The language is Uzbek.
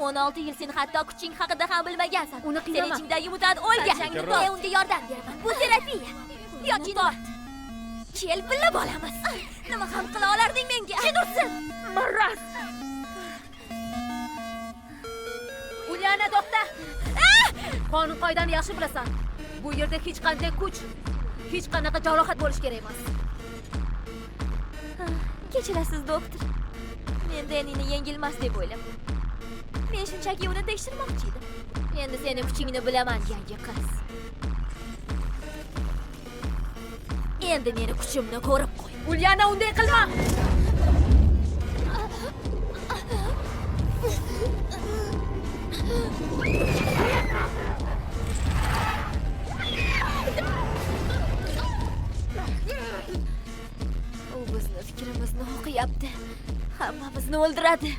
16 yil sen hatto kuching haqida ham bilmagansan. Uni Sening qiynama. ichingdagi mutant o'lgan. Sekinroq. Men unga yordam beraman. Bu terapiya. Yoki tort. Kel, birga bo'lamiz. Nima ham qila olarding menga? Jin ursin. Maraz! Ulyana, to'xta! Qonun qoidani yaxshi bilasan. Bu yerda hech qanday kuch, hech qanaqa jarohat bo'lishi kerak emas. Kechirasiz, doktor. Men Denini yengilmas deb o'ylabman. Men shunchaki uni tekshirmoqchi edim. Endi seni kuchingni bilaman, yangi qiz. Endi meni kuchimni ko'rib qo'y. Ulyana, unday qilma! U bizni fikrimizni o'qiyapti. Hammamizni o'ldiradi.